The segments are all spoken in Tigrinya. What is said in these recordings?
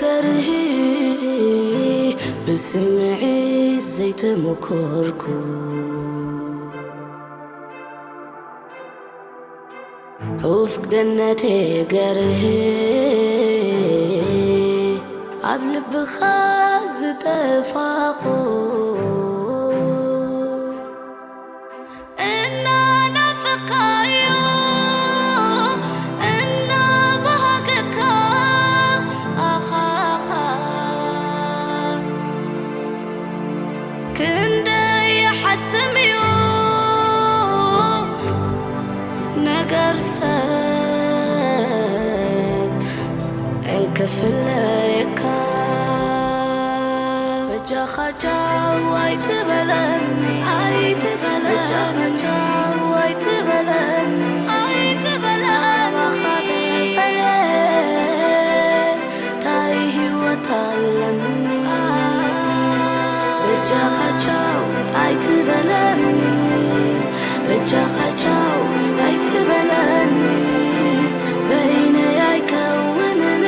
ገርሂ ብስምዒት ዘይተመኮርኩ ኡፍ ገነቴ ገርሂ ኣብ ልብኻ ዝጠፋኹ እናናፈኻዮ እናባሃገካ ኣኻኻ ክንደይ ይሓስም እዩ ነገር ሰብ እንክፍለየካ በጃኻ ቻው ኣይትበለኒ ኣይትበለኒ በጃኻ ቻው ኣይትበለኒ ኣይትበለኒ ካባኻ ተፈለ ታይ ህይወት ኣለኒ በጃኻ ቻው ኣይትበለኒ በጃኻ ቻው ኣይትበለኒ በይነይ ኣይከውንን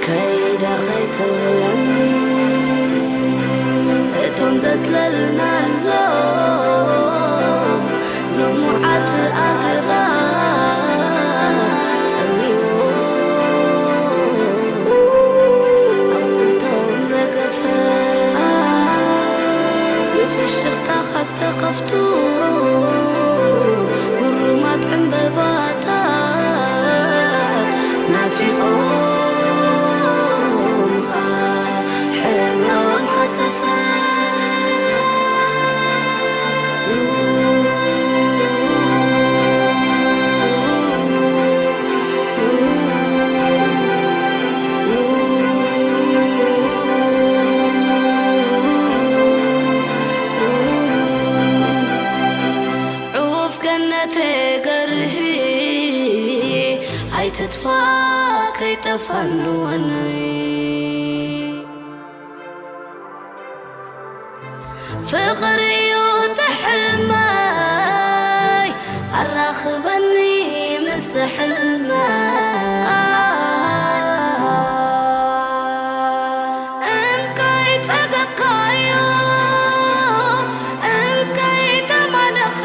ከይደ ከይትብለኒ እቶም ዘጽለልናሎም ልሙዓት ኣግራብ ጸሚዎ ኣቑጽልቶም ረገፈ ብፍሽኽታኻ ዝተኸፍቱ ግሩማት ዕምበባታት ናፊቖምኻ ሕብሮም ሃሰሰ ዑፍ ገነቴ ገርሂ ኣይትጥፋ ከይጠፋንወኒ ፍቕሪ እዩ ትሕልመይ ኣራኽበኒ ምስ ሕልመይ እንከይ ጸገብካዮ እንከይ ከማነኻ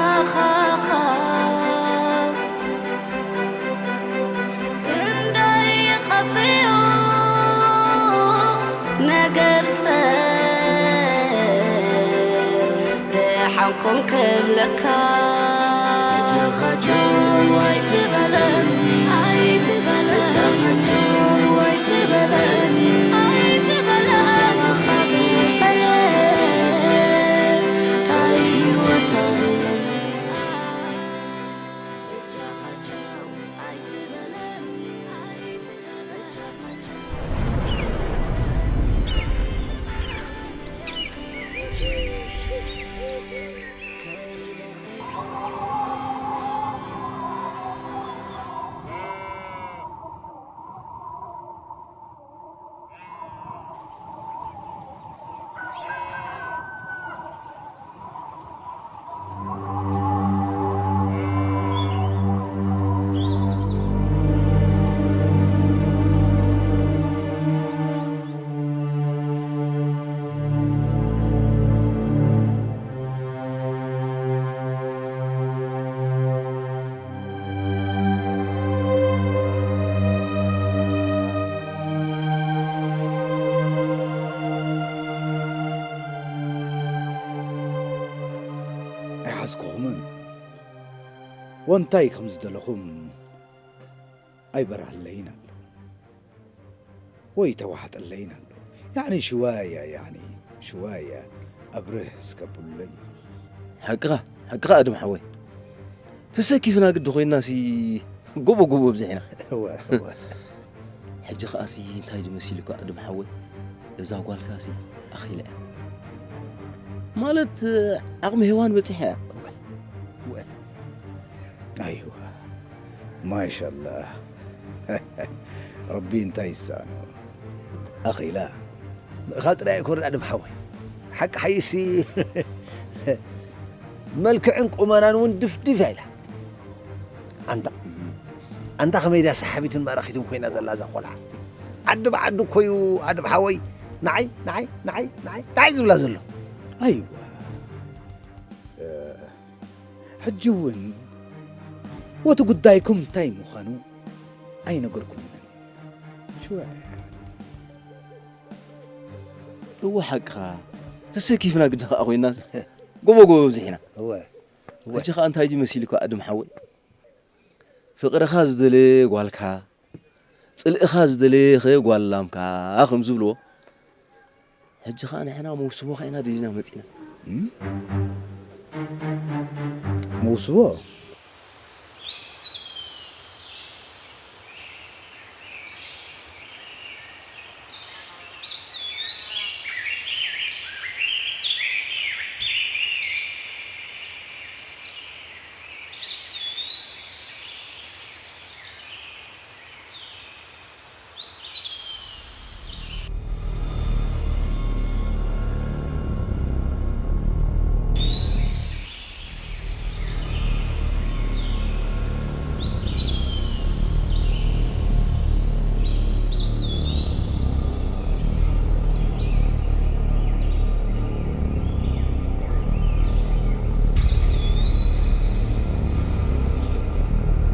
ኣኻኻ ክንደይ ይኸፍዮ ነገር ሰብ ደሓንኩም ክብለካ ጃኻቸው ኣይትበለኒ ኣይትበለኒ ጃኻቸው ኣይትበለኒ ኣይትበለኒ ታይ ህይወት ኣለኒ ኣይሓዝኩኹምን ወንታይ ከም ዝደለኹም ኣይበራህለይን ኣሎ ወይ ተዋሕጠለይን ኣሎ ያዕኒ ሽዋያ ያዕኒ ሽዋያ ኣብርህ እስከ ብሉለይ ሓቅኻ ሓቅኻ ኣድም ሓወይ ተሰኪፍና ግዲ ኮይና ሲ ጎቦ ጎቦ ኣብዚሕና እወ እወ ሕጂ ከኣሲ እንታይ ድመሲሉካ ኣድም ሓወይ እዛ ጓልካሲ ኣኺላ እያ ማለት ዓቕሚ ሄዋን በፂሓ እያ ኣይዋ ማሻላህ ረቢ እንታይ ይሳኖ ኣኺላ ምእኻል ጥራይ ኣይኮነን ኣድም ሓወይ ሓቂ ሓይሲ መልክዕን ቁመናን እውን ድፍድፍ ኢላ ኣንታ ኣንታ ከመይ ድያ ሰሓቢትን ማራኺትን ኮይና ዘላ እዛ ቆልዓ? ዓዲ ብዓዲ እኮ እዩ ኣድም ሓወይ፣ ንዓይ ንዓይ ንዓይ ንዓይ ንዓይ ዝብላ ዘሎ። ኣይዋ፣ ሕጂ እውን ወቲ ጉዳይኩም እንታይ ምዃኑ ኣይነገርኩምን። ሽወ እወ ሓቅኻ፣ ተሰኪፍና ግዲ ኸኣ ኮይና ጎቦ ጎቦ ብዚሕና። እወ እወ። ሕጂ ኸኣ እንታይ ድዩ መሲልካ ኣድም ሓወይ? ፍቕርኻ ዝደለየ ጓልካ፣ ጽልእኻ ዝደለየ ኸ ጓል ላምካ፣ ከም ዝብልዎ፣ ሕጂ ኸኣ ንሕና መውስቦኻ ኢና ደሊና መጺና። እም? መውስቦ?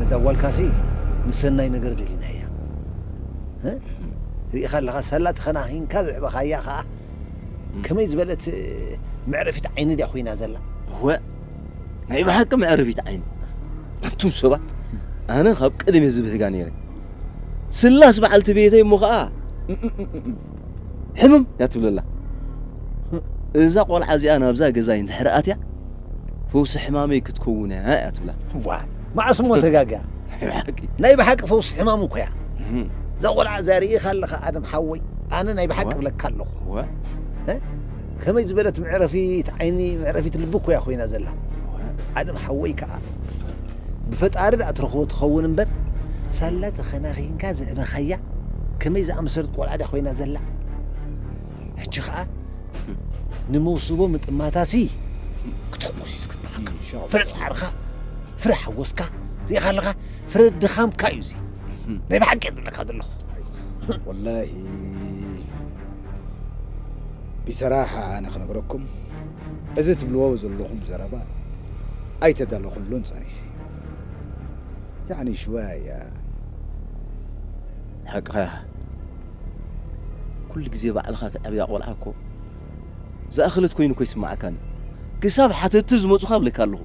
ነዛ ጓልካሲ ንሰናይ ነገር ደሊናያ። እ? ርኢኻ ኣለኻ፣ ሳላ ተኸናኺንካ ዘዕበኻያ ኸኣ ከመይ ዝበለት መዕረፊት ዓይኒ ድያ ኮይና ዘላ? እወ፣ ናይ ብሓቂ መዕረፊት ዓይኒ። ኣንቱም ሰባት፣ ኣነ ካብ ቀደም እየ ዝብህጋ ነይረ። ስላስ በዓልቲ ቤተይ እሞ ኸኣ፣ ሕምም እያ ትብለላ። እዛ ቆልዓ እዚኣ ናብዛ ገዛይ እንድሕር ኣትያ፣ ፈውሲ ሕማመይ ክትከውን እያ እያ ትብላ። ዋ፣ መዓስ እሞ ተጋግያ? ናይ ብሓቂ። ናይ ብሓቂ ፈውሲ ሕማሙ እኮ እያ። እም። እዛ ቆልዓ እዚኣ ርኢኻ ኣለኻ ኣደም ሓወይ፣ ኣነ ናይ ብሓቂ ዋ። እብለካ ኣለኹ። ዋ። እ? ከመይ ዝበለት መዕረፊት ዓይኒ፣ መዕረፊት ልቢ እኮ እያ ኮይና ዘላ። ዋ። ኣደም ሓወይ ከኣ ብፈጣሪ ደኣ ትረኽቦ ትኸውን እምበር፣ ሳላ ተኸናኺንካ ዘዕበኻያ ከመይ ዝኣመሰለት ቆልዓ ድያ ኮይና ዘላ? ሕጂ ኸኣ ንመውስቦ ምጥማታሲ ክትሕጎስ እዩ ዝግብኣካ። ኢንሻኣላህ። ፍረ ጻዕርኻ፣ ፍረ ሓጎስካ፣ ርኢኻ ኣለኻ፣ ፍረ ድኻምካ እዩ እዚ። ናይ ብሓቂ እየ ዝብለካ ዘለኹ። ወላሂ፣ ቢሰራሓ ኣነ ክነግረኩም፣ እዚ ትብልዎ ዘለኹም ዘረባ ኣይተዳለኹሉን ጸኒሐ። ያዕኒ ሽወያ። ሓቅኻ ኢኻ። ኩሉ ግዜ ባዕልኻ ትዕብያ ቆልዓ እኮ ዝኣኸለት ኮይኑ እኮ ይስምዓካኒ። ክሳብ ሓተትቲ ዝመጹኻ እብለካ ኣለኹ።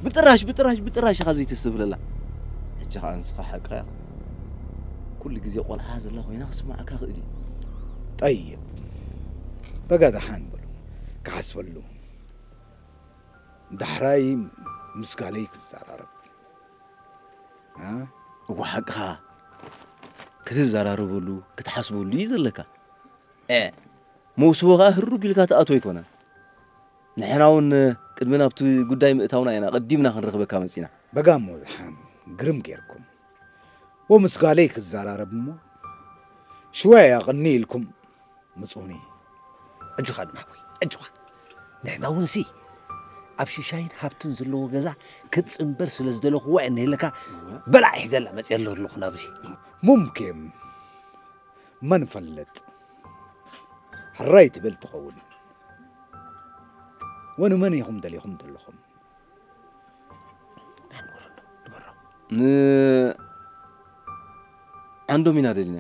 ብጥራሽ፣ ብጥራሽ፣ ብጥራሽ ኢኻ ዘይተስተብህለላ። ሕጂ ኸኣ ንስኻ ሓቅኻ ኢኻ። ኩሉ ግዜ ቆልዓ ዘላ ኮይና ክስምዓካ ይኽእል እዩ። ጠይብ። በጋ ደሓን በሉ። ክሓስበሉ። ዳሕራይ ምስ ጋለይ ክዘራረብ። እ? እወ ሓቅኻ። ክትዘራረበሉ፣ ክትሓስበሉ እዩ ዘለካ። እ፣ መውስቦ ኸኣ ህሩግ ኢልካ ትኣትዎ ኣይኮነን። ንሕና እውን ቅድሚ ናብቲ ጉዳይ ምእታውና ኢና ቀዲምና ክንረኽበካ መጺና። በጋ እሞ ደሓን ግርም ጌርኩም። ወምስ ጋለይ ክዘራረብ እሞ ሽወያ ቅኒ ኢልኩም ምጹኒ። ኣጆኻ ድማ ሓወይ፣ ኣጆኻ። ንሕና እውን ሲ ኣብ ሽሻይን ሃብትን ዘለዎ ገዛ ክትጽንበር ስለ ዝደለኹዋ እየ እንሄለካ በላዕ ሒዘላ መጽየ ኣለኹ ናብዚ። ሙምኪን መን ፈልጥ ሕራይ ትብል ትኸውን። ወንመን ኢኹም ደሊኹም ዘለኹም? ንገሮ፣ ንገሮ። ን-፣ ዓንዶም ኢና ደሊና።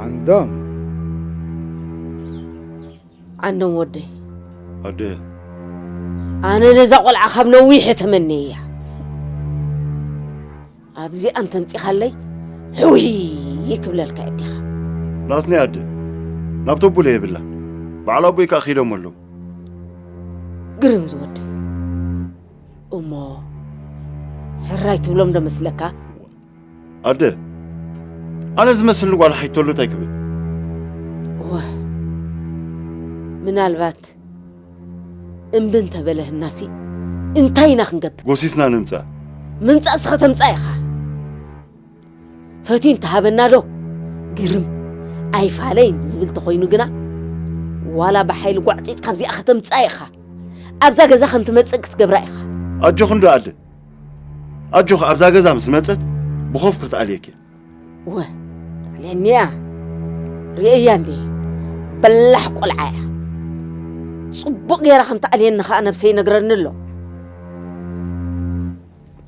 ዓንዶም? ዓንዶም ወደይ። ኣደ። ኣነ ነዛ ቆልዓ ካብ ነዊሕ እየ ተመንየያ። ኣብዚኣ እንተምጺኻለይ ሕውይ ክብለልካ እዲኻ። ናትኒ ኣደ፣ ናብ ተቡለ የብላን። በዓል ኣቦይ ከኣ ኺዶም ኣለዉ። ግርም ዝወደይ። እሞ ሕራይ ትብሎም ዶ መስለካ? ኣደ፣ ኣነ ዝመስልኒ ጓል ሓይቶሎ እንታይ ክብል? እወ፣ ምናልባት እምቢ እንተበለህናሲ እንታይ ኢና ክንገብር? ጎሲስና ንምጻእ። ምምጻእስ ከተምጻእ ኢኻ። ፈትዩ እንተሃበና ዶ? ግርም ኣይፋለይን ዝብል ተኾይኑ ግና፣ ዋላ ብሓይሊ ጓዕጺጽ ካብዚኣ ከተምጻእ ኢኻ። ኣብዛ ገዛ ከም ትመጽእ ክትገብራ ኢኻ። ኣጆኺ እንዶ ኣደ፣ ኣጆኺ፣ ኣብዛ ገዛ ምስ መጸት ብኾፍ ክትኣልየኪ። ወ፣ ኣልየኒያ፣ ርእያ እንዴ፣ በላሕ ቆልዓ እያ። ጽቡቕ ገይራ ከም ትኣልየኒ ኸኣ ነብሰይ ይነግረኒ ኣሎ።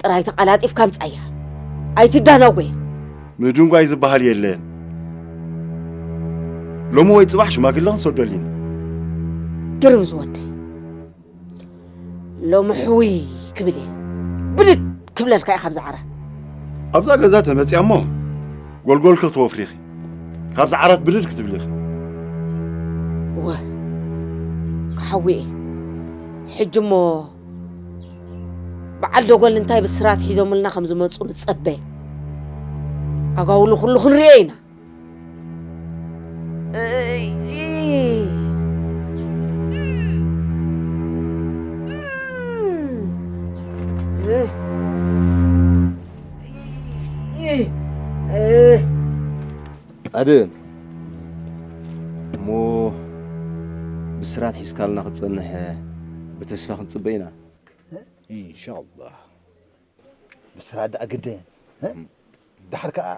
ጥራይ ተቐላጢፍካ ምጻያ። ኣይትዳናጎ። ምድንጓይ ዝበሃል የለን። ሎሚ ወይ ጽባሕ ሽማግለ ክንሰደሉ ኢና። ግርም ዝወደይ። ሎሚ ሕውይ ክብል እየ። ብድድ ክብለልካ እየ ካብዛ ዓራት። ኣብዛ ገዛ ተመጽያ እሞ ጎልጎልኪ ክትወፍሪ ኢኺ። ካብዛ ዓራት ብድድ ክትብሊ ኢኺ። ወ፣ ክሓዊ እየ። ሕጂ እሞ በዓል ደጎል እንታይ ብስራት ሒዞምልና ከም ዝመጹ ንጸበ። ኣጓውሉ ኩሉ ክንርእዮ ኢና። ኣደ፣ እሞ ብስራት ሒዝካልና ክትጸንሕ ብተስፋ ክንጽበ ኢና። ኢንሻላህ። ብስራት ደኣ ግድን፣ እ? እም። ደሓር ከኣ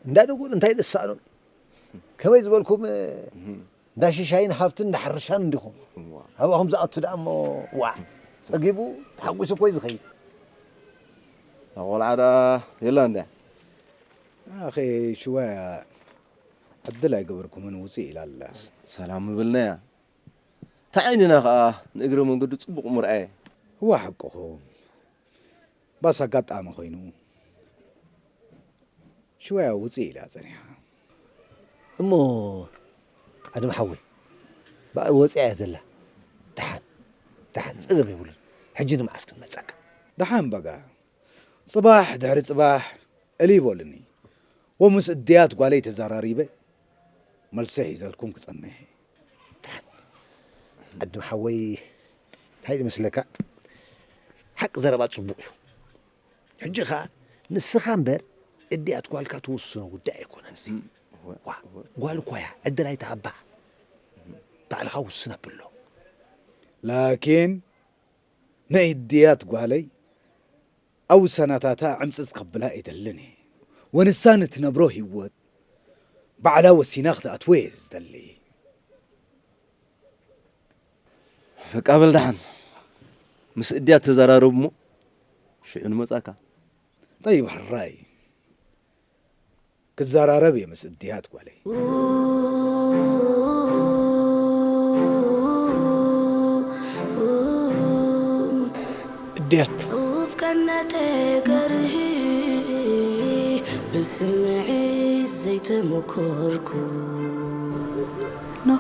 እንዳ ደጎል እንታይ ደሳኖም? ከመይ ዝበልኩም፣ እ፣ እም። እንዳ ሽሻይን ሃብትን እንዳ ሕርሻን እንዲኹም? እዋ። ኣብኹም ዝኣቱ ደኣ እሞ፣ ዋዕ፣ ጸጊቡ ተሓጒሱ እኮ እዩ ዝኸይድ። እታ ቆልዓ ደኣ የላ እንድያ። ኣኸ ሽዋያ ዕድል ኣይገበርኩምን ውፅእ ኢላ ኣላ። ስ-፣ ሰላም ምብልናያ። እታ ዓይንና ኸኣ ንእግረ መንገዱ ጽቡቕ ምርኣየ። እዋ ሓቅኹም። ባስ ኣጋጣሚ ኮይኑ ሽወያ ውፅእ ኢላ ጸኒሓ። እሞ ኣድም ሓወይ፣ ብኣ ወፂኣ እያ ዘላ። ደሓን፣ ደሓን፣ ጸገም የብሉን። ሕጂ ንመዓስ ክንመጸካ? ደሓን በጋ። ጽባሕ ድሕሪ ጽባሕ እሊ በሉኒ። ወምስ እድያት ጓለይ ተዘራሪበ መልሲ ሒዘልኩም ክጸንሕ እየ። ኣድም ሓወይ፣ እንታይ ይመስለካ? ሓቂ ዘረባ ጽቡቕ እዩ። ሕጂ ኸኣ ንስኻ እምበር እድያት ጓልካ ትውስኖ ጉዳይ ኣይኮነን እዚ። እም፣ እወ፣ ዋ፣ እወ። ጓል እኮ እያ፣ ዕድል ኣይትሃባ። ባዕልኻ ውስን ኣብሎ። ላኪን ንእድያት ጓለይ ኣብ ውሳናታታ ዕምጽጽ ከብላ ኣይደልን እየ። ወንሳ ንትነብሮ ህይወት ባዕላ ወሲና ክትኣትዎ እየ ዝደሊ። በቃ በል ደሓን። ምስ እድያት ተዘራረቡ እሞ ሽዑ ንመጻካ። ጠይብ ሕራይ። ክዘራረብ እየ ምስ እድያት ጓለይ። እድያት። ኡፍ ቀነተ ገርሂ ብስምዒት ዘይተመኮርኩ። ኖ።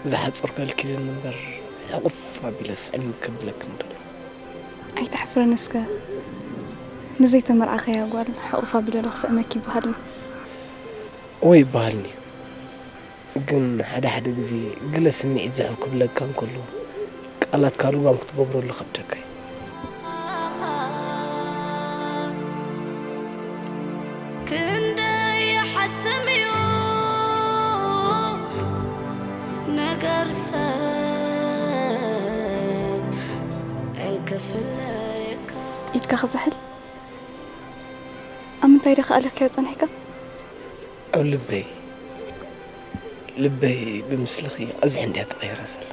እዛ ሓጹር ከልኪልኒ እምበር፣ ሕቑፍ ኣቢለስ ዕልሚ ከብለኪ ምደሎ። ኣይተሕፍርን እስከ፣ ንዘይተመርዓኸያ ጓል ሕቑፍ ኣቢለ ዶ ክስዕመኪ ይበሃል እዩ? እወ ይበሃልኒ እዩ። ግን ሓደ ሓደ ግዜ ገለ ስምዒት ዝሕብ ክብለካ እንከሎ፣ ቃላትካ ልጓም ክትገብረሉ ከብደካ እዩ። ክንደይ ይሓስም እዩ ነገር ሰብ እንክፍለካ። ኢድካ ክዝሕል? ኣብ ምንታይ ዲኻ ኣለካዮ ጸኒሕካ? ኣብ ልበይ፣ ልበይ ብምስልኺ ቀዚሕ እንድያ ተቐይራ ዘላ።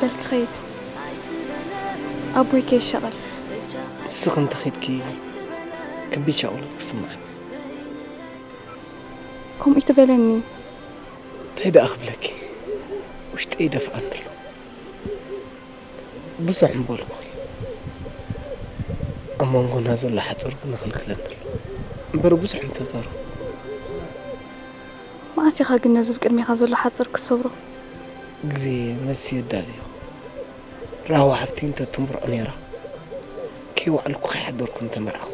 በል ክኸይድ፣ ኣቦይ ከይሻቐል። ንስኺ እንተኸድኪ ከቢድ ሻቕሎት ክስምዓኒ። ከምኡ ይትበለኒ። እንታይ ደኣ ክብለኪ፣ ውሽጠይ ይደፍኣኒ ኣሎ። ብዙሕ እምበልኩኺ፣ ኣብ መንጎና ዘሎ ሓጹር ግን ይኽልክለኒ ኣሎ። እምበር ብዙሕ እንተዛረብኩ። መዓስ ኢኻ ግን ነዚ ብቅድሜኻ ዘሎ ሓጹር ክትሰብሮ? ግዜ መልሲ የዳልዮ። ራህዋ ሓፍቲ እንተትምርዖ ነይራ፣ ከይወዓልኩ ከይሓደርኩ ምተመርዓኹ።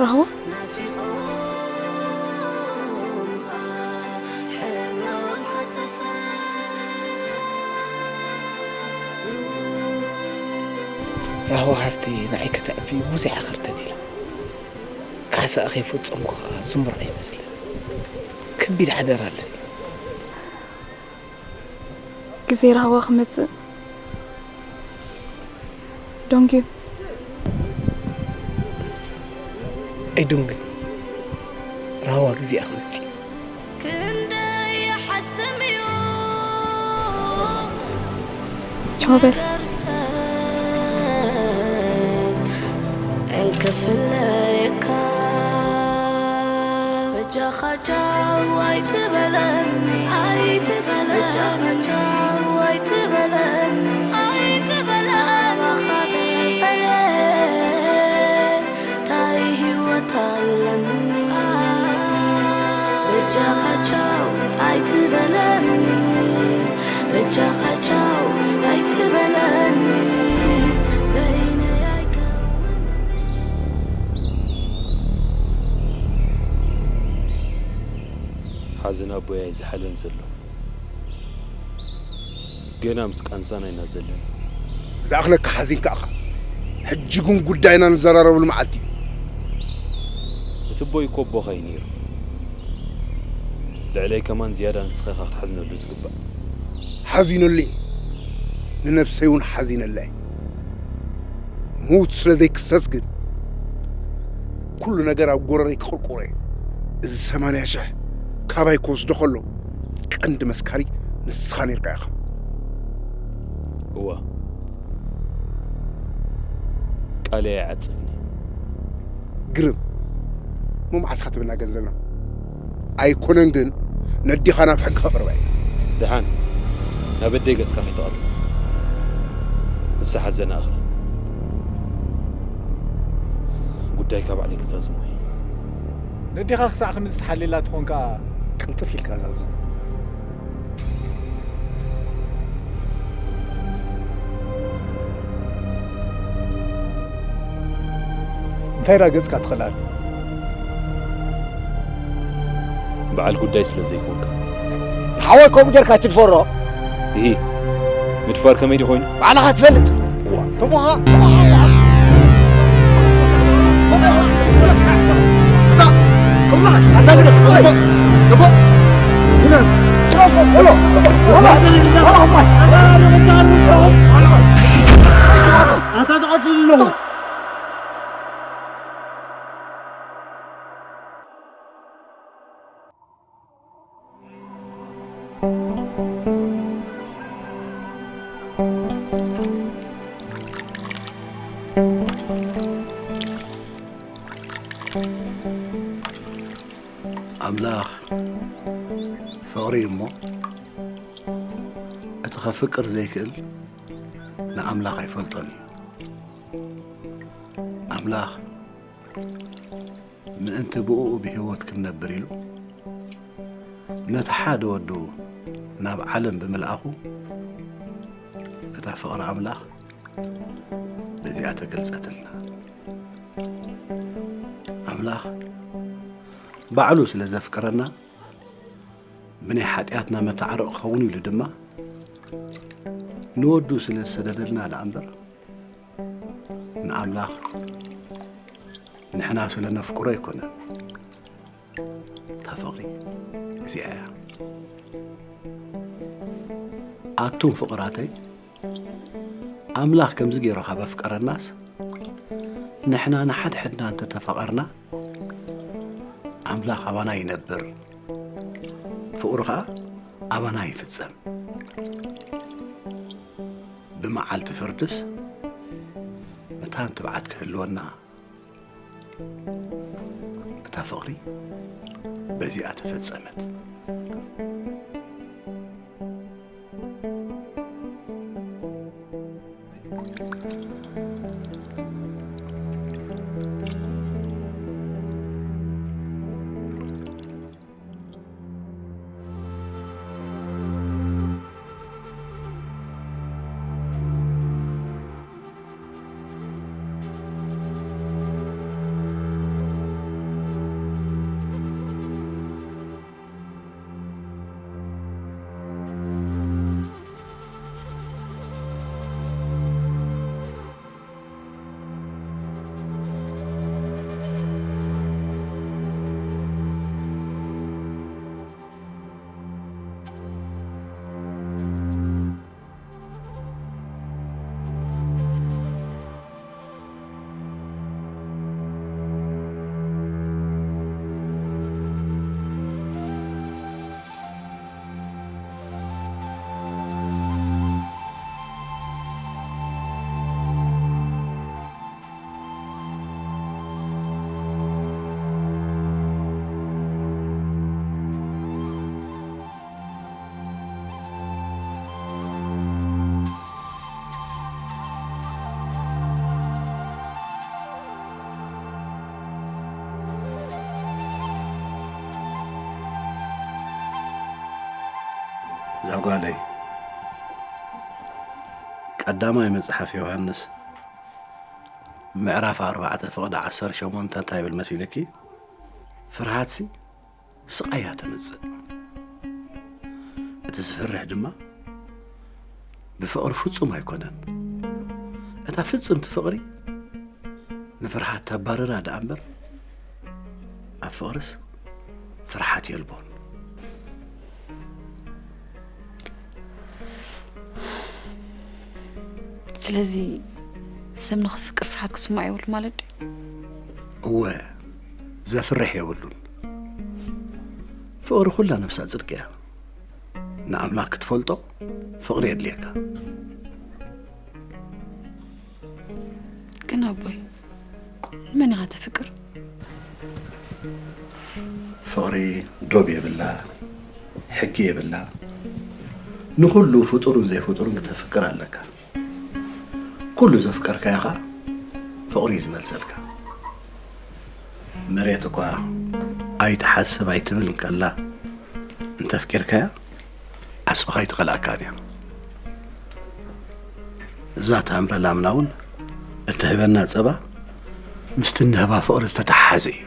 ራህዋ? ራህዋ ሓፍተይ ንዓይ ከተዕቢ ብዙሕ እያ ከርተት ኢላ። ዓሳ ከይፈጸምኩ ከኣ ዝምሮ ኣይመስልን። ከቢድ ሓደራ ኣለኒ። ግዜ ራህዋ ክመጽእ ደንጉዩ። ኣይድንጉን። ራህዋ ግዜኣ ክመጽእ እዩ። ክንደይ ይሓስም እዩ ቻው በል። እንክፍለየካ በጃኻ ቻው ኣይትበለኒ ኣይትበለኒ በጃኻ ቻው ኣይትበለኒ ኣይትበለኒ ኣባኻ ተፈለ ታይ ህይወት ኣለኒ በጃኻ ቻው ኣይትበለኒ በጃኻ ቻው ኣይትበለኒ በይነይ ኣይከውንን ሓዘን ኣቦይ ኣይዝሓለን ዘሎ። ገና ምስ ቃንዛና ኢና ዘለና። ዝኣኽለካ ሓዚንካ ኢኻ። ሕጂ ግን ጉዳይና ንዘራረበሉ መዓልቲ እዩ። እቲ ኣቦይ እኮ ኣቦኻ እዩ ነይሩ። ልዕለይ ከማን ዝያዳ ንስኻ ኢኻ ክትሓዝነሉ ዝግባእ። ሓዚነሉ እየ። ንነብሰይ እውን ሓዚነላ እየ። ምዉት ስለ ዘይክሰስ ግን ኩሉ ነገር ኣብ ጎረረይ ክቕርቁሮ እየ። እዚ ሰማንያ ሽሕ ካባይ ክወስዶ ከሎ ቀንዲ መስካሪ ንስኻ ነርካ ኢኻ። እዋ ቃለይ ኣይዓጽፍን እየ። ግርም እሞ መዓስ ኢኻ ትህበና ገንዘብና? ኣይኮነን ግን ነዲኻ ናብ ሕጊ ከቕርባ እየ። ደሓን ናብ ኣደይ ገጽካ ከይተቐርብ። ንሳ ሓዘና እኽሊ ጉዳይካ ባዕለይ ክዛዝሞ እየ። ነዴኻ ክሳዕ ክንዲ ዝተሓልየላ ትኾን ከኣ ቅልጥፍ ኢልካ ዛዝም። እንታይ ዳ ገጽካ ትኽእል ኣለ? በዓል ጉዳይ ስለ ዘይኮንካ። ንሓወይ ከምኡ ጌርካ ትድፈሮ? እሂ ምድፋር ከመይ ድዩ ኮይኑ? ባዕልኻ ትፈልጥ። እዋ። ተቦኻ። ኣታ ትቐትል ኣለኹ። ኣምላኽ ፍቕሪ እዩ እሞ፣ እቲ ኸፍቅር ዘይክእል ንኣምላኽ ኣይፈልጦን እዩ። ኣምላኽ ምእንቲ ብእኡ ብህይወት ክንነብር ኢሉ፣ ነቲ ሓደ ወዱ ናብ ዓለም ብምልኣኹ፣ እታ ፍቕሪ ኣምላኽ በዚኣ ተገልጸትልና። ኣምላኽ ባዕሉ ስለ ዘፍቀረና፣ ብናይ ሓጢኣትና መታዕርቕ ክኸውን ኢሉ ድማ ንወዱ ስለ ዝሰደደልና ደኣ እምበር፣ ንኣምላኽ ንሕና ስለ ነፍቅሮ ኣይኮነን። እታ ፍቕሪ እዚኣ እያ። ኣቱም ፍቕራተይ፣ ኣምላኽ ከምዚ ገይሩ ካብ ኣፍቀረናስ፣ ንሕና ንሓድሕድና እንተተፋቐርና፣ ኣምላኽ ኣባና ይነብር፣ ፍቕሩ ኸኣ ኣባና ይፍጸም። ብመዓልቲ ፍርድስ መታን ትብዓት ክህልወና፣ እታ ፍቕሪ በዚኣ ተፈጸመት። ኣጓለይ፣ ቀዳማይ መጽሓፍ ዮሃንስ ምዕራፍ ኣርባዕተ ፍቕዲ ዓሰርተ ሸሞንተ እንታይ ይብል መሲልኪ? ፍርሃትሲ ስቓይ እያ ተምጽእ። እቲ ዝፈርህ ድማ ብፍቕሪ ፍጹም ኣይኮነን። እታ ፍጽምቲ ፍቕሪ ንፍርሃት ተባርራ ደኣ እምበር፣ ኣብ ፍቕርስ ፍርሃት የልቦን። ስለዚ ሰብ ንኽፍቅር ፍርሃት ክስማዕ የብሉ ማለት ድዩ? እወ፣ ዘፍርሕ የብሉን። ፍቕሪ ኩላ ነብሳ ጽድቂ እያ። ንኣምላኽ ክትፈልጦ ፍቕሪ የድልየካ። ግን ኣቦይ፣ ንመን ኢኻ ተፍቅር? ፍቕሪ ዶብ የብላ፣ ሕጊ የብላ። ንኹሉ ፍጡርን ዘይፍጡርን ክተፍቅር ኣለካ። ኩሉ ዘፍቀርካዮ ኸኣ ፍቕሪ እዩ ዝመልሰልካ። መሬት እኳ ኣይትሓስብ ኣይትብል እንከላ፣ እንተፍቂርካያ ዓስብኻ ኣይትኸልኣካን እያ። እዛ ታምረ ላምና እውን እትህበና ጸባ ምስቲ እንህባ ፍቕሪ ዝተተሓሓዘ እዩ።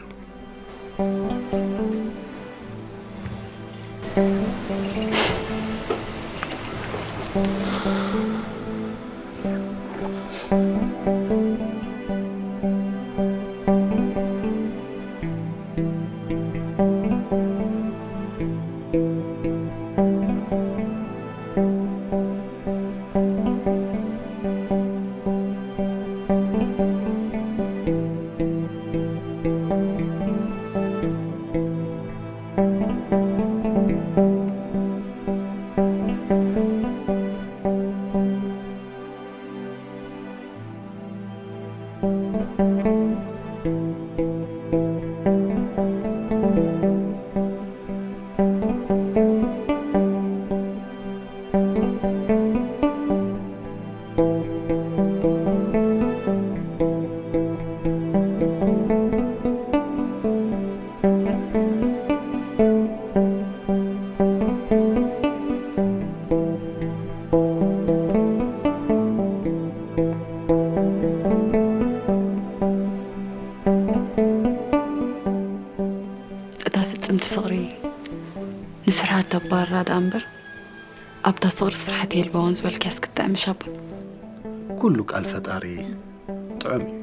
እታ ፍጽምቲ ፍቕሪ ንፍርሃት ተባርራ ደኣ እምበር፣ ኣብታ ፍቕርስ ፍርሃት የልባውን ዝበልክያስ ክትጥዕም ምሽ ኣቦይ? ኩሉ ቃል ፈጣሪ ጥዑም እዩ።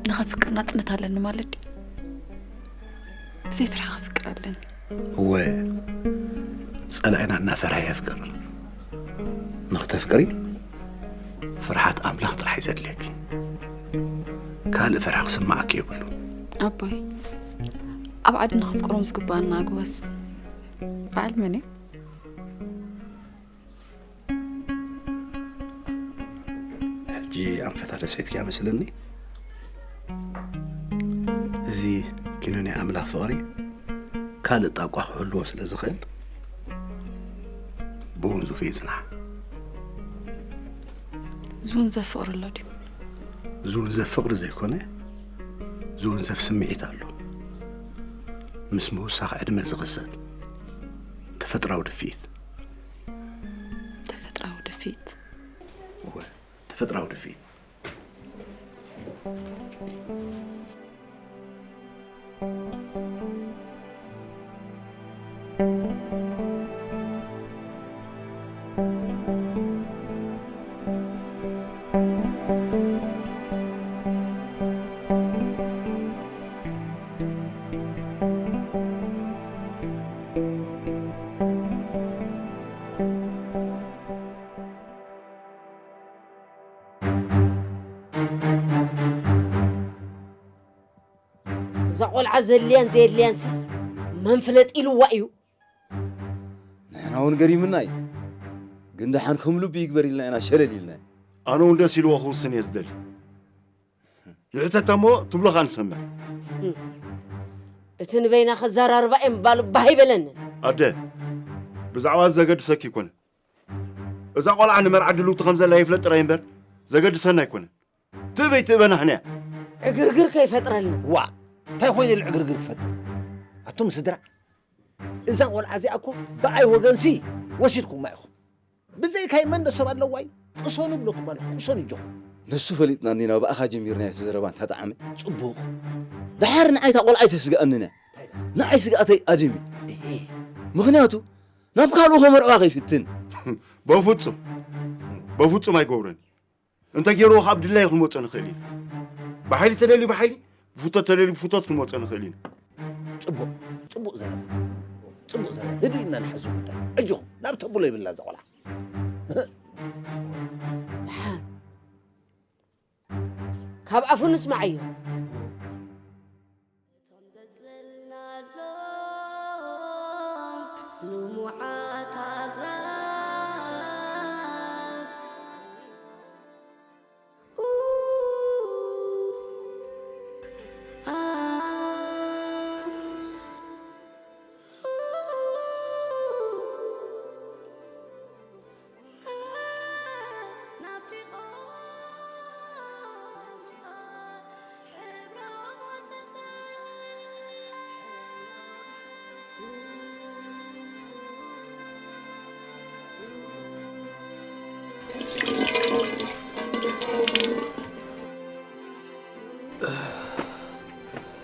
ንኸፍቅር ናጽነት ኣለኒ ማለት ድዩ? ብዘይ ፍርሒ ክፍቅር ኣለኒ። እወ፣ ጸላኢና እናፈርሐ የፍቅር። ንኽተፍቅሪ ፍርሓት ኣምላኽ ጥራሕ እዩ ዘድልየኪ። ካልእ ፍርሒ ክስምዓኪ የብሉን። ኣቦይ፣ ኣብ ዓድና ከፍቅሮም ዝግባኣና ኣግባስ በዓል መን እዩ? ሕጂ ኣንፈታ ደስሒትኪ እያ መስለኒ። እዚ ኪኖ ናይ ኣምላኽ ፍቕሪ ካልእ ጣቋ ክህልዎ ስለ ዝኽእል፣ ብውንዙፍ ይጽናሕ። ዝውንዘፍ ፍቕሪ ኣሎ ድዩ? ዝውንዘፍ ፍቕሪ ዘይኮነ፣ ዝውንዘፍ ስምዒት ኣሎ። ምስ ምውሳኽ ዕድመ ዝኽሰት ተፈጥራዊ ድፍኢት። ተፈጥራዊ ድፍኢት? እወ፣ ተፈጥራዊ ድፍኢት። እዛ ቆልዓ ዘድልያን ዘየድልያንሲ መን ፍለጥ ኢልዋ እዩ። ንሕና እውን ገሪምና እዩ። ግን ደሓን ከም ልቡ ይግበር ኢልና ኢና ሸለል ኢልና። ኣነ እውን ደስ ኢልዎ ክውስን እየ ዝደሊ። ንሕተታ እሞ ትብሎ ኸኣ ንሰምዕ። እቲ ንበይና ከዘራርባ እየ ምባሉ ባህ ኣይበለንን። ኣደ፣ ብዛዕባ እዚ ዘገድሰኪ ኣይኮነን። እዛ ቆልዓ ንመርዓ ድልውቲ ከም ዘላ ይፍለጥ ጥራይ እምበር ዘገድሰና ኣይኮነን። ትእበይ ትእበና ህንያ። ዕግርግር ከይፈጥረልና። ዋእ፣ እንታይ ኮይኑ ኢሉ ዕግርግር ክፈጥር? ኣቱም ስድራ፣ እዛ ቆልዓ እዚኣ እኮ ብኣይ ወገንሲ ወሲድኩማ ኢኹም። ብዘይካይ መን ዶ ሰብ ኣለዋ እዩ? ቅሰኑ ብለኩም ኣለኹ፣ ቅሰኑ እጆኹም። ንሱ ፈሊጥና እንዲና ብኣኻ ጀሚርና እቲ ዘረባ እንተጠዓመ። ጽቡቕ። ደሓር ንዓይ እታ ቆልዓ ኣይተስግኣንን እያ። ንዓይ ስግኣተይ ኣደም እዩ። እሂ። ምኽንያቱ ናብ ካልኡ ከመርዕዋ ከይፍትን። በፍጹም፣ በፍጹም ኣይገብሮን። እንተ ገይርዎ ካብ ድላዩ ክንወጾ ንኽእል ኢና። ብሓይሊ ተደልዩ ብሓይሊ፣ ብፍቶት ተደልዩ ብፍቶት ክንወጾ ንኽእል ኢና። ጽቡቕ፣ ጽቡቕ ዘረባ። ጽቡቕ ዘረባ። ህድእ ኢልና ንሓዞ ጉዳይ። ኣጆኹም፣ ናብ ተብሎ ይብላ እዛ ቆልዓ። ደሓን። ካብ ኣፉ ንስማዓዮ። እቶም ዘጽለልናሎም ልሙዓት ኣግራብ።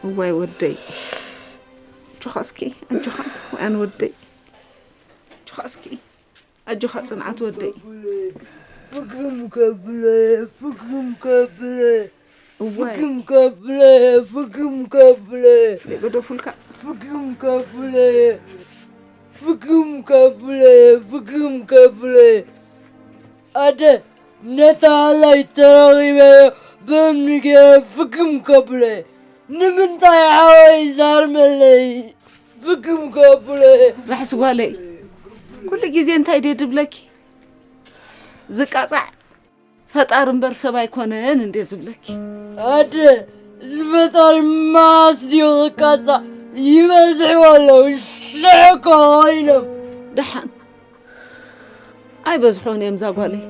እዋይ ወደይ፣ ኣጆኻ እስኪ፣ ኣጆኻ ወያን ወደይ፣ ኣጆኻ እስኪ፣ ኣጆኻ ጽንዓት ወደይ። ፍግም ከብለ፣ ፍግም ከብለ፣ እዋይ። ፍግም ከብለ፣ ፍግም ከብለ፣ ደይ ገደፉልካ። ፍግም ከብለ፣ ፍግም ከብለ፣ ፍግም ከብለ። ኣደ ነታ ሃላይ ተረኺበዮ ብእምኒ ገይረ ፍግም ከብለ። ንምንታይ ሓወይ ዛርመለይ ፍግም ከብለ። ራሕሲ ጓለይ፣ ኩሉ ግዜ እንታይ ድየ ድብለኪ? ዝቃጻዕ ፈጣሪ እምበር ሰብ ኣይኮነን እንዴ ዝብለኪ? ኣደ፣ እዚ ፈጣሪ መዓስ ድዩ ክቃጻዕ? ይበዝሕዎ ኣለዉ፣ ሽሕ እኮ ኮይኖም። ደሓን ኣይበዝሑን እዮም እዛ ጓለይ።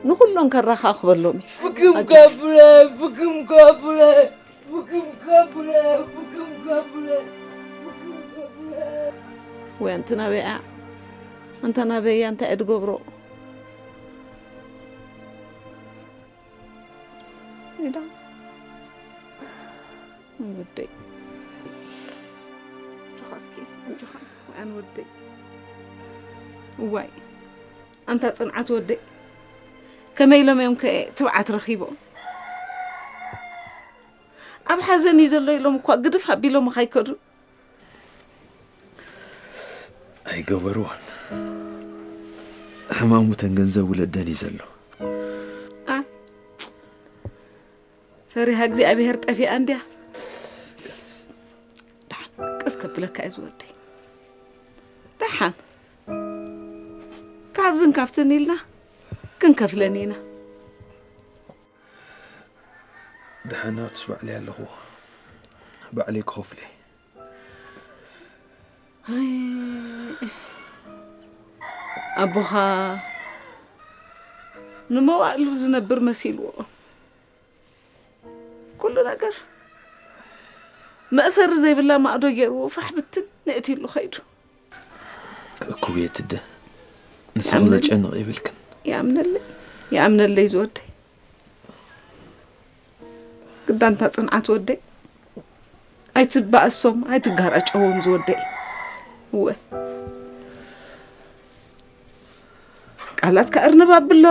ንኹሎም ከራኻኽበሎም እዩ። ፍግም ከብለ፣ ፍግም ከብለ፣ ፍግም ከብለ፣ ፍግም ከብለ፣ ፍግም ከብለ። ወይ ኣንቲ ናበይ እያ? ኣንታ ናበይ እያ? እንታይ እየ ድገብሮ? ኢዳ። ወይ ወደይ። ኣጆኻ እስኪ፣ ኣጆኻ። ወይ ኣን ወደይ። እዋይ። ኣንታ ጽንዓት ወደይ። ከመይ ኢሎም እዮም ከ ትብዓት ረኺቦም? ኣብ ሓዘን እዩ ዘሎ ኢሎም እኳ ግድፍ ኣቢሎም ከይከዱ። ኣይገበርዎን። ሕማሙ ተን ገንዘብ ውለደን እዩ ዘሎ። ኣ፣ ፈሪሃ እግዚኣብሔር ጠፊኣ እንድያ። ደሓን ቅስ ከብለካ እዩ ዝወደይ። ደሓን ካብዝን ካብትን ኢልና ክንከፍለን ኢና። ደሓን ናብትስ ባዕለይ ኣለኹ። ባዕለይ ክኸፍሎ እየ። ኣይ፣ ኣቦኻ ንመዋእሉ ዝነብር መሲልዎ። ኩሉ ነገር መእሰሪ ዘይብላ ማእዶ ገይርዎ ፋሕ ብትን ነእትይሉ ኸይዱ። ክእክቡ እየ ትደ። ንስኺ ይኣምነለይ። ዘጨንቕ የብልክን። ይኣምነለይ፣ ይኣምነለይ ዝወደይ። ግዳንታ ጽንዓት ወደይ። ኣይትባእሶም፣ ኣይትጋራጨዎም ዝወደይ። እወ። ቃላት ከእርንብ ኣብሎ።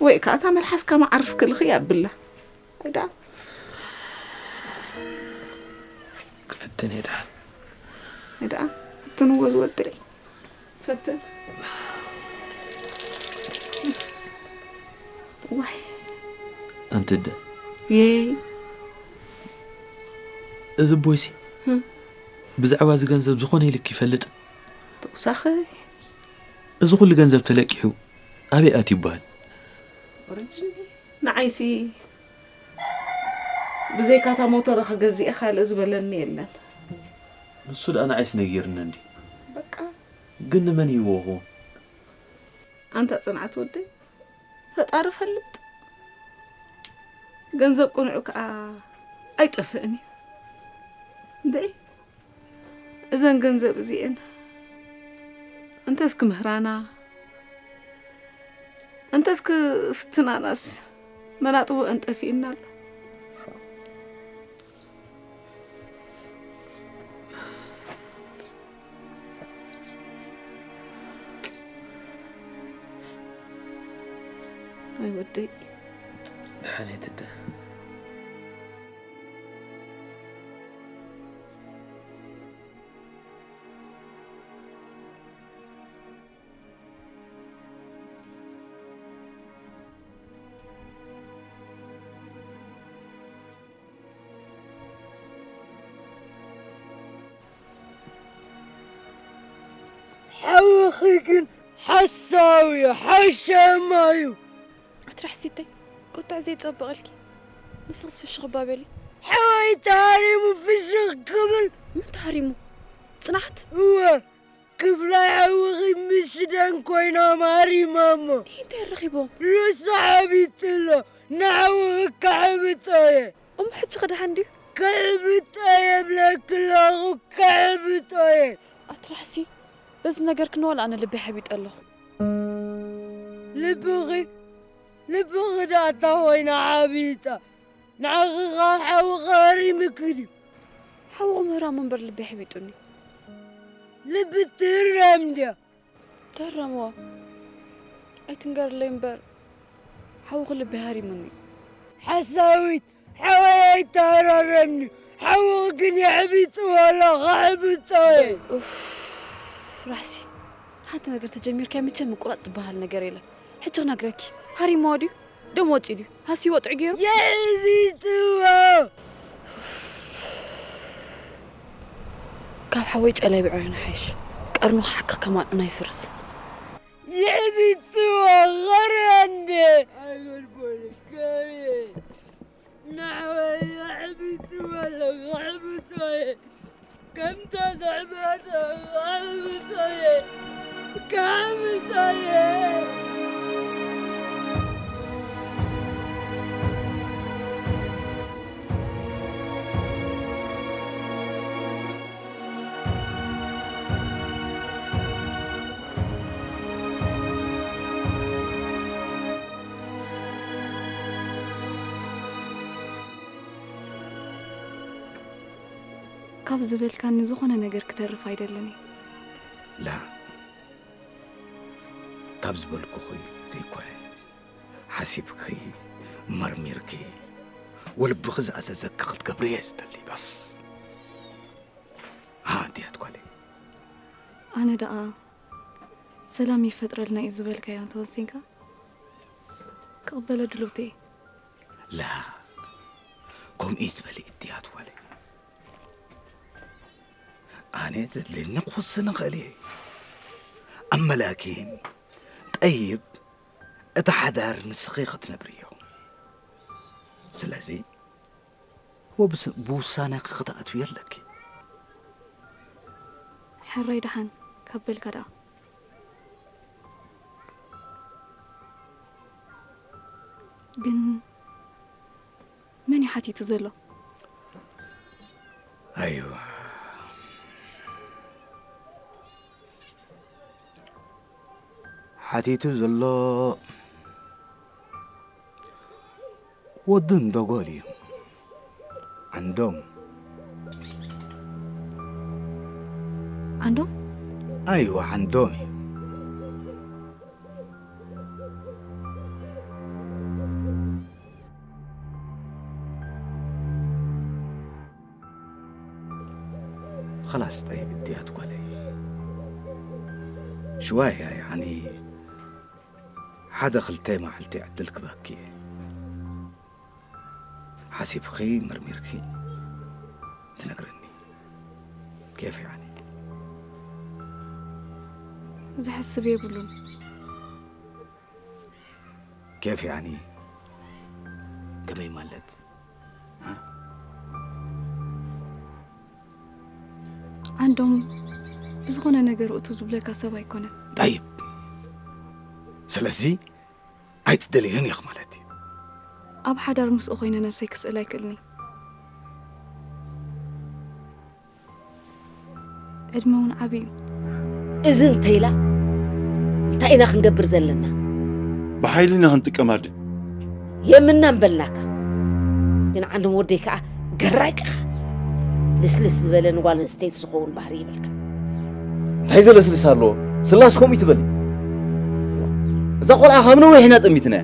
ወይ ከኣ እታ መልሓስካ መዓርስ ክልኺ ኣብላ። ኣይዳ። ክፍትን እየ ደሓን። ኣይዳ፣ ፈትንዎ ዝወደይ። ፈትን። ዋይ። ኣንቲ እደ። የይ። እዚ ቦይሲ ህም። ብዛዕባ እዚ ገንዘብ ዝኾነ ኢልክ ይፈልጥ? ተውሳኸ። እዚ ኩሉ ገንዘብ ተለቂሑ ኣበይ ኣትዩ ይበሃል? ኦሪጅን ንዓይሲ ብዘይካታ ሞተረ ክገዝእ ካልእ ዝበለኒ የለን። ንሱ ደኣ ንዓይስ ነጊርኒ እንዲ። በቃ። ግን ንመን ይህቦ ይኸውን? ኣንታ ጽንዓት ወደይ፣ ፈጣሪ ፈልጥ። ገንዘብ ቅኑዕ ከኣ ኣይጠፍእን እዩ። እንድዒ እዘን ገንዘብ እዚኤን እንተስ ክምህራና እንተስ ክፍትናናስ መናጥቦ እንጠፊእና ኣሎ። ኣይ ወደይ። ደሓን እየ ትደ። ሓውኺ ግን ሓሳዊ እዩ፣ ሓሸማ እዩ። ኣቲ ራሕሲተይ፣ ቁጥዕ ዘይጸብቐልኪ። ንስኽስ ፍሽኽ እባ በሊ። ሓወይ ተሃሪሙ ፍሽኽ ክብል። መን ተሃሪሙ? ጽናሕት? እወ፣ ክፍላይ ሓውኺ ምስ ሽደን ኮይኖም ሃሪሞሞ። ይህ እንታይ ረኺቦም? ርእሱ ሓቢጡ ኣሎ። ንሓውኺ ከሕብጦ እየ። እሞ ሕጂ ኸ ደሓን ድዩ? ከሕብጦ እየ እብለኪ ኣለኹ፣ ከሕብጦ እየ። ኣቲ ራሕሲ፣ በዚ ነገር ክንዋል ኣነ ልበይ ሓቢጡ ኣለኹ። ልብኺ፣ ልብኺ ደኣ እታ ኮይና ሓቢጣ። ንዓኺ ካብ ሓውኺ ሃሪምኪ ድዩ? ሓውኺ ምህራሙ እምበር ልበይ ሓቢጡኒ። ልቢ ትህረም ድያ? ተረምዋ። ኣይትንገርለይ እምበር፣ ሓውኺ ልቢ ሃሪሙኒ። ሓሳዊት፣ ሓወይ ኣይተሃራረምኒ። ሓውኺ ግን የሕቢጥዎ ኣሎ፣ ከሕብጦ እየ። ኡፍ፣ ራሕሲ። ሓንቲ ነገር ተጀሚርካዮ መቸም ምቁራጽ ዝበሃል ነገር የለን። ሕጂ ክነግረኪ። ሃሪምዎ ድዩ? ደም ወጺኡ ድዩ? ሃስይዎ ጥዑይ ገይሩ? የሕቢጥዎ። ካብ ሓወይ ጨላይ ብዕሬን ሓይሽ። ቀርኑ ክሓክኽ ከማን ዑና ይፍርስ። የሕቢጥዎ፣ ኸርያ እንዴ። ኣይጎድጎድካየ። ንዓወይ የሕቢጥዎ ኣለኹ፣ ክሕብጦ እየ። ከምታ ዘዕበጠ ክሕብጦ እየ። ክሕብጦ እየ። ካብ ዝበልካኒ ዝኾነ ነገር ክተርፍ ኣይደልን እየ። ላ፣ ካብ ዝበልኩኺ ዘይኮነ፣ ሓሲብኪ፣ መርሚርኪ፣ ወልብኺ ዝኣዘዘኪ ክትገብሪ እየ ዝደሊ፣ በስ። ኣንቲ ኣትኳለይ። ኣነ ደኣ ሰላም ይፈጥረልና እዩ ዝበልካዮ እንተወሲንካ ክቕበሎ ድልውቲ እየ። ላ፣ ከምኡ ይትበሊ እቲ ኣትኳለይ። ኣነ ዘድልየኒ ክውስን እኽእል እየ። ኣመላኪን ጠይብ፣ እቲ ሓዳር ንስኺ ክትነብርዮ። ስለዚ፣ ወብስ-፣ ብውሳነኺ ክትኣትዊ ኣለኪ። ሕራይ ደሓን ካብ በልካ ደኣ። ግን መን እዩ ሓቲቱ ዘሎ? ኣይዋ። ሓቲቱ ዘሎ ወዲ እንዶጎል እዩ። ዓንዶም። ዓንዶም? ኣይዋ፣ ዓንዶም እዩ። خلاص፣ ጠይብ፣ እድያት ጓለይ። ሽዋያ፣ ያኒ፣ ሓደ ክልተ መዓልቲ ዕድል ክበኪ እየ። ሓሲብኺ መርሚርኪ ትነግረኒ። ኬፍ ያኒ? ዝሕስብ የብሉን። ኬፍ ያኒ? ከመይ ማለት? እ? ዓንዶም ብዝኾነ ነገር እቱ ዝብለካ ሰብ ኣይኮነን። ጠይብ። ስለዚ ኣይትደልዮን ኢኺ ማለት እዩ። ኣብ ሓዳር ምስኡ ኮይነ ነብሰይ ክስእል ኣይክእልን እየ። ዕድመ እውን ዓብዩ። እዚ እንተኢላ እንታይ ኢና ክንገብር ዘለና? ብሓይሊ ኢና ክንጥቀም ኣደ። የምና እምበልናካ። ግን ዓንዶም ወደይ ከዓ ገራጭኻ። ልስልስ ዝበለ ንጓል ኣንስተይቲ ዝኸውን ባህሪ ይብልካ። እንታይ ዘለስልስ ኣለዎ? ስላስ ከምኡ ትበሊ? እዛ ቆልዓ ካብ ነዊሕ ኢና ጠሚትናያ።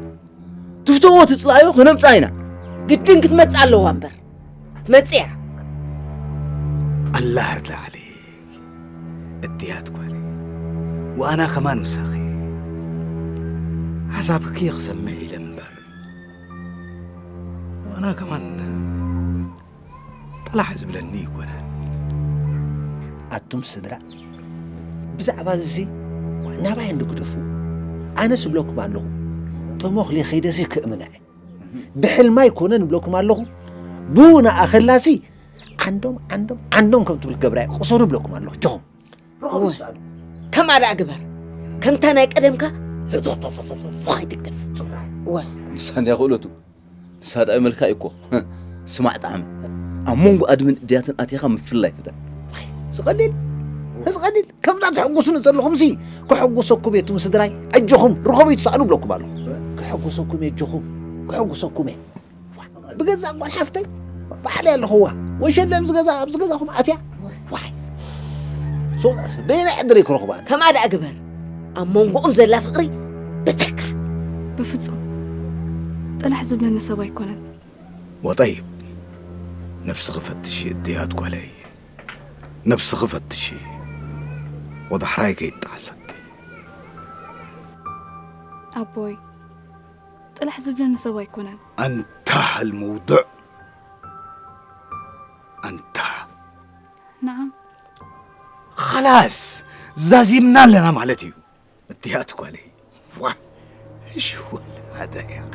ትፍተዎ ትፅላዮ ክነምፃ ኢና። ግድን ክትመፅእ ኣለዋ እምበር። ትመፅእ እያ። الله يرضى عليك እትያት ጓለይ وأنا كمان مساخي حسابك يخصم إلى مبر وأنا كمان ጠላሕ ዝብለኒ ኣይኮነን። ኣቱም ስድራ ብዛዕባ እዚ ናባይ እንዶ ግደፉ። ኣነስ እብለኩም ኣለኹ ተሞኽሊ ከይደሲ ክእምና እየ። ብሕልማ ኣይኮነን እብለኩም ኣለኹ። ብኡ ንኣኸላሲ ዓንዶም ዓንዶም ዓንዶም ከም ትብል ገብራ እየ ቅሰኑ እብለኩም ኣለኹ። ጆኹም እወ። ከማ ደኣ ግበር። ከምታ ናይ ቀደምካ ሕጡጡጡጡጡ ኣይትግደፍ። እወ። ንሳ እንድያ ክእለቱ ንሳ ደኣ መልካ እኮ ስማዕ ጣዕሚ ኣብ መንጎ ኣድምን እድያትን ኣቲኻ ምፍልላይ ፍጠር። እዚ ቀሊል እዚ ቀሊል ከምዛ ተሐጉሱኒ ዘለኹም ሲ ከሐጉሰኩም እየ እቱም ስድራይ። ኣጆኹም ርኸቡ ይትሰኣሉ ብለኩም ኣለኹ። ከሐጉሰኩም እየ ኣጆኹም ከሐጉሰኩም እየ። ብገዛእ ጓል ሓፍተይ ባዕለይ ኣለኹዋ። ወሸለ ኣብዚ ገዛ ኣብዚ ገዛኹም ኣትያ ዋይ ሶ በየናይ ዕድለይ ክረኽባ? ከምኣ ደኣ ግበር። ኣብ መንጎኦም ዘላ ፍቕሪ ብተካ። በፍጹም ጥላሕ ዝብለኒ ሰብ ኣይኮነን። وطيب ነብስኺ ፈትሺ እትያት ጓለይ ነብስኺ ፈትሺ ወዳሕራይ ከይጣዕሰኪ። ኣቦይ ጥላሕ ዝብለኒ ሰብ ኣይኮነን። أنتهى الموضوع أنتهى نعم خلاص ዛዚምና ኣለና ማለት እዩ። እትያት ጓለይ ዋ እሺ ወላደ ያኺ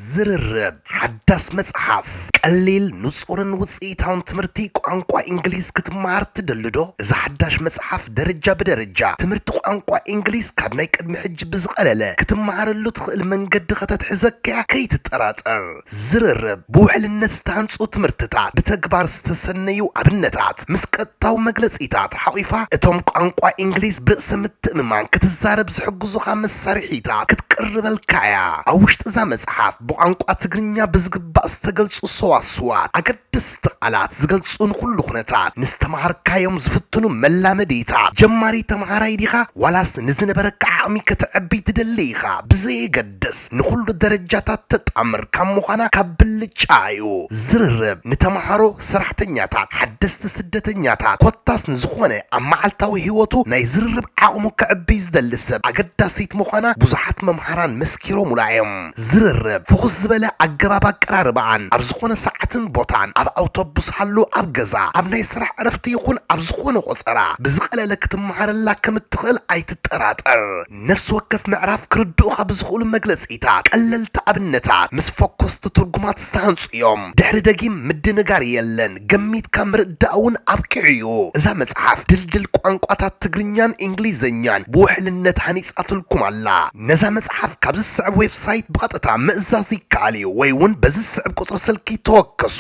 ዝርርብ ሓዳስ መጽሓፍ ቀሊል ንጹርን ውጽኢታውን ትምህርቲ ቋንቋ እንግሊዝ ክትመሃር ትደሊ ዶ? እዛ ሓዳሽ መጽሓፍ ደረጃ ብደረጃ ትምህርቲ ቋንቋ እንግሊዝ ካብ ናይ ቅድሚ ሕጂ ብዝቐለለ ክትመሃረሉ ትኽእል መንገዲ ከተትሕዘካ እያ ከይትጠራጠር። ዝርርብ ብውሕልነት ዝተሃንጹ ትምህርትታት ብተግባር ዝተሰነዩ ኣብነታት ምስ ቀጥታዊ መግለጺታት ሓቒፋ እቶም ቋንቋ እንግሊዝ ብርእሰ ምትእምማን ክትዛረብ ዝሕግዙኻ መሳርሒታት ክትቅርበልካ እያ። ኣብ ውሽጢ እዛ መጽሓፍ ብቋንቋ ትግርኛ ብዝግባእ ዝተገልጹ ሰዋስዋት፣ ኣገደስቲ ቃላት ዝገልጹ ንኹሉ ኩነታት፣ ንዝተምሃርካዮም ዝፍትኑ መላመዲታት፣ ጀማሪ ተምሃራይ ዲኻ ዋላስ ንዝነበረካ ዓቕሚ ከተዕቢ ትደሊ ኢኻ ብዘየገድስ ንኹሉ ደረጃታት ተጣምር ካብ ምዃና ካብ ብልጫ እዩ። ዝርርብ ንተምሃሮ፣ ሰራሕተኛታት፣ ሓደስቲ ስደተኛታት ኮታስ ንዝኾነ ኣብ መዓልታዊ ህይወቱ ናይ ዝርርብ ዓቕሙ ከዕብይ ዝደሊ ሰብ ኣገዳሲት ምዃና ብዙሓት መምሃራን መስኪሮምላ እዮም። ዝርርብ ፍኹስ ዝበለ ኣገባብ ኣቀራርባኣን ኣብ ዝኾነ ሰዓትን ቦታን ኣብ ኣውቶቡስ ሃሉ ኣብ ገዛ ኣብ ናይ ስራሕ ዕረፍቲ ይኹን ኣብ ዝኾነ ቆጸራ ብዝቐለለ ክትመሃረላ ከም እትኽእል ኣይትጠራጠር። ነፍሲ ወከፍ ምዕራፍ ክርድኡኻ ብዝኽእሉ መግለጺታት ቀለልቲ ኣብነታት ምስ ፈኮስቲ ትርጉማት ዝተሃንጹ እዮም። ድሕሪ ደጊም ምድንጋር የለን፣ ገሚትካ ምርዳእ እውን ኣብቂዑ እዩ። እዛ መጽሓፍ ድልድል ቋንቋታት ትግርኛን እንግሊዘኛን ብውሕልነት ሃኒጻትልኩም ኣላ። ነዛ መጽሓፍ ካብ ዝስዕብ ዌብሳይት ብቐጥታ ምእዛዝ ይከኣል እዩ ወይ እውን በዚ ዝስዕብ ቁጽሪ ስልኪ ተወከሱ።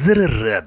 ዝርርብ